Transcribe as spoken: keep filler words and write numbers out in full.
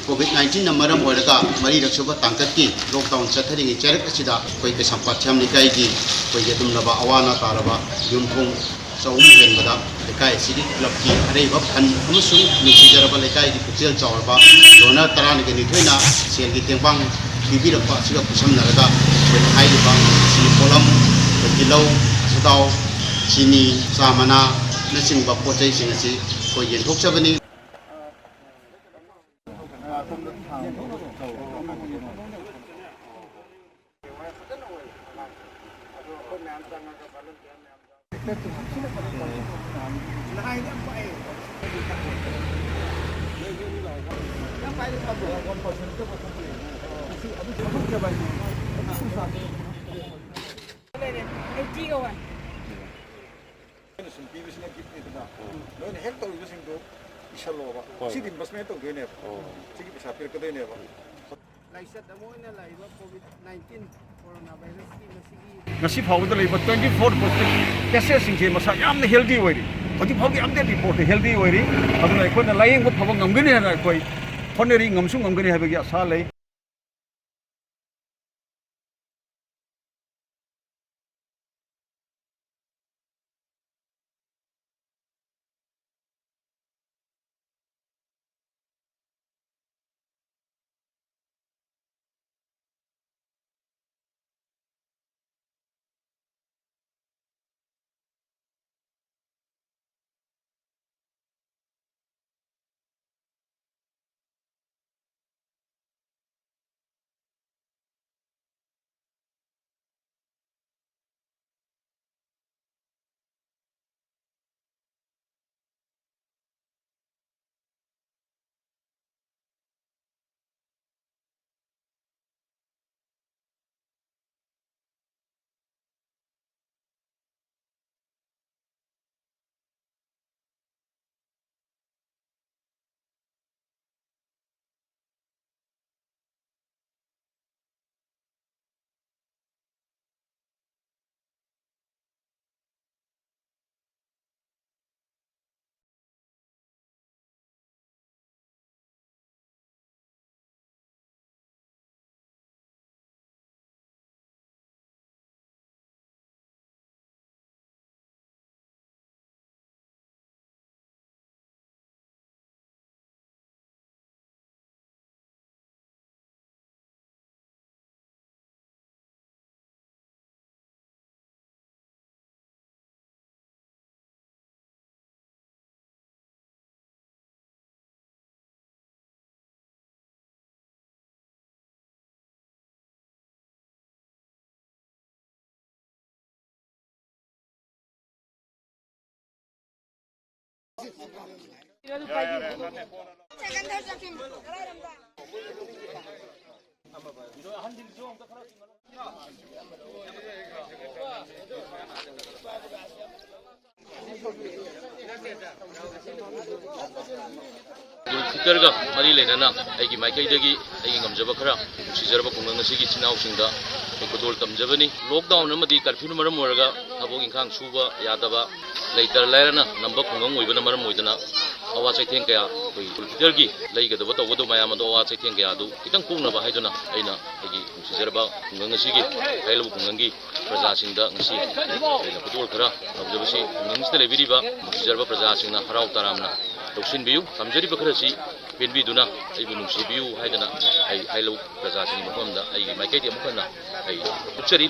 COVID ꯅꯥꯏꯟꯇꯤꯟꯅ ꯃꯔꯝ ꯑꯣꯏꯔꯒ ꯃꯔꯤꯔꯛꯁꯨꯕ ꯇꯥꯡꯀꯛꯀꯤ ꯂꯣꯛꯗꯥꯎꯟ ꯆꯠꯊꯔꯤꯉꯩ ꯆꯩꯔꯛ ꯑꯁꯤꯗ ꯑꯩꯈꯣꯏ ꯀꯩꯁꯥꯝꯄꯥꯠ ꯊꯤꯌꯥꯝ ꯂꯩꯀꯥꯏꯒꯤ ꯑꯩꯈꯣꯏꯒꯤ ꯑꯗꯨꯝꯂꯕ ꯑꯋꯥ ꯑꯅꯥ ꯇꯥꯔꯕ ꯌꯨꯝꯊꯣꯡ ꯆꯍꯨꯝ ꯍꯦꯟꯕꯗ ꯂꯩꯀꯥꯏ ꯑꯁꯤꯒꯤ ꯀ꯭ꯂꯕꯀꯤ ꯑꯔꯩꯕ ꯐꯟ ꯑꯃꯁꯨꯡ ꯅꯨꯡꯁꯤꯖꯔꯕ ꯂꯩꯀꯥꯏꯒꯤ ꯄꯨꯛꯆꯦꯜ ꯆꯥꯎꯔꯕ ꯗꯣꯅꯔ ꯇꯔꯥꯅꯤꯊꯣꯏꯅ ꯁꯦꯜꯒꯤ ꯇꯦꯡꯕꯥꯡ ꯄꯤꯕꯤꯔꯛꯄ ꯑꯁꯤꯒ ꯈꯨꯠꯁꯝꯅꯔꯒ ꯑꯩꯈꯣꯏꯅ ꯍꯥꯏꯔꯤꯕ ꯁꯤ ꯄꯣꯠꯂꯝ, ꯑꯩꯈꯣꯏꯒꯤ ꯂꯧ, ꯑꯁꯨꯗꯥꯎ, ꯆꯤꯅꯤ, ꯆꯥ ꯃꯅꯥꯅꯆꯤꯡꯕ ꯄꯣꯠ ꯆꯩꯁꯤꯡ ꯑꯁꯤ ꯑꯩꯈꯣꯏ ꯌꯦꯟꯊꯣꯛꯆꯕꯅꯤ꯫ ꯑꯩꯅ ꯁꯨꯝ ꯄꯤꯕꯁꯤꯅ ꯒꯤꯐꯅꯤꯗꯅ, ꯅꯣꯏꯅ ꯍꯦꯛ ꯇꯧꯔꯤꯕꯁꯤꯡꯗꯣ ꯏꯁꯜꯂꯣꯕ꯫ ꯍꯣꯏ꯫ ꯁꯤꯗꯤ ꯏꯟꯚꯦꯁꯃꯦꯟ ꯇꯧꯗꯣꯏꯅꯦꯕ꯫ ꯑꯣ꯫ ꯁꯤꯒꯤ ꯄꯩꯁꯥ ꯄꯤꯔꯛꯀꯗꯣꯏꯅꯦꯕ꯫ ꯂꯥꯏꯆꯠ ꯑꯃ ꯑꯣꯏꯅ ꯂꯥꯛꯏꯕ ꯀꯣꯚꯤꯗ ꯅꯥꯏꯟꯇꯤꯟ ꯀꯣꯔꯣꯅꯥ ꯚꯥꯏꯔꯁꯀꯤ ꯃꯁꯤꯒꯤ ꯉꯁꯤ ꯐꯥꯎꯕꯗ ꯂꯩꯕ ꯇ꯭ꯋꯦꯟꯇꯤ ꯐꯣꯔ ꯄꯣꯖꯤꯇꯤꯚ ꯀꯦꯁꯦꯁꯁꯤꯡꯁꯦ ꯃꯁꯥ ꯌꯥꯝꯅ ꯍꯦꯜꯗꯤ ꯑꯣꯏꯔꯤ꯫ ꯍꯧꯖꯤꯛ ꯐꯥꯎꯒꯤ ꯑꯞꯗꯦꯠ ꯔꯤꯄꯣꯔꯠꯇ ꯍꯦꯜꯗꯤ ꯑꯣꯏꯔꯤ꯫ ꯑꯗꯨꯅ ꯑꯩꯈꯣꯏꯅ ꯂꯥꯏꯌꯦꯡꯕ ꯐꯕ ꯉꯝꯒꯅꯤ ꯍꯥꯏꯅ ꯑꯩꯈꯣꯏ ꯍꯣꯠꯅꯔꯤ, ꯉꯝꯁꯨ ꯉꯝꯒꯅꯤ ꯍꯥꯏꯕꯒꯤ ꯑꯁꯥ ꯂꯩ꯫ ꯏꯗꯨꯜ ꯐꯤꯇꯔꯒ ꯃꯔꯤ ꯂꯩꯅꯅ ꯑꯩꯒꯤ ꯃꯥꯏꯀꯩꯗꯒꯤ ꯑꯩꯒꯤ ꯉꯝꯖꯕ ꯈꯔ ꯅꯨꯡꯁꯤꯖꯔꯕ ꯈꯨꯡꯒꯪ ꯑꯁꯤꯒꯤ ꯏꯆꯤꯟ ꯏꯅꯥꯎꯁꯤꯡꯗ ꯑꯩ ꯈꯨꯗꯣꯜ ꯇꯝꯖꯕꯅꯤ꯫ ꯂꯣꯛꯗꯥꯎꯟ ꯑꯃꯗꯤ ꯀꯔꯐ꯭ꯌꯨꯅ ꯃꯔꯝ ꯑꯣꯏꯔꯒ ꯊꯕꯛ ꯏꯪꯈꯥꯡ ꯁꯨꯕ ꯌꯥꯗꯕ, ꯂꯩꯇ ꯂꯥꯏꯔꯅ ꯅꯝꯕ ꯈꯨꯡꯒꯪ ꯑꯣꯏꯕꯅ ꯃꯔꯝ ꯑꯣꯏꯗꯅ ꯑꯋꯥ ꯆꯩꯊꯦꯡ ꯀꯌꯥ ꯑꯩꯈꯣꯏ ꯏꯗꯨꯜ ꯐꯤꯇꯔꯒꯤ ꯂꯩꯒꯗꯕ ꯇꯧꯒꯗꯕ ꯃꯌꯥꯝ ꯑꯗꯣ ꯑꯋꯥ ꯆꯩꯊꯦꯡ ꯀꯌꯥ ꯑꯗꯨ ꯈꯤꯇꯪ ꯀꯣꯛꯅꯕ ꯍꯥꯏꯗꯨꯅ ꯑꯩꯅ ꯑꯩꯒꯤ ꯅꯨꯡꯁꯤꯖꯔꯕ ꯈꯨꯡꯒꯪ ꯑꯁꯤꯒꯤ ꯍꯩꯂꯧ ꯈꯨꯡꯒꯪꯒꯤ ꯄ꯭ꯔꯖꯥꯁꯤꯡꯗ ꯉꯁꯤ ꯑꯩꯅ ꯈꯨꯗꯣꯜ ꯈꯔ ꯇꯧꯖꯕꯁꯤ ꯈꯨꯡꯒꯪꯁꯤꯗ ꯂꯩꯕꯤꯔꯤꯕ ꯅꯨꯡꯁꯤꯖꯔꯕ ꯄ꯭ꯔꯖꯥꯁꯤꯡꯅ ꯍꯔꯥꯎ ꯇꯔꯥꯝꯅ ꯂꯧꯁꯤꯟꯕꯤꯌꯨ꯫ ꯇꯝꯖꯔꯤꯕ ꯈꯔꯁꯤ ꯄꯦꯟꯕꯤꯗꯨꯅ ꯑꯩꯕꯨ ꯅꯨꯡꯁꯤꯕꯤꯌꯨ ꯍꯥꯏꯗꯅ ꯑꯩ ꯍꯩꯂꯧ ꯄ꯭ꯔꯖꯥꯁꯤꯡꯒꯤ ꯃꯐꯝꯗ ꯑꯩꯒꯤ ꯃꯥꯏꯀꯩꯗꯒꯤ ꯑꯃꯨꯛ ꯍꯟꯅ ꯑꯩ ꯎꯠꯆꯔꯤ꯫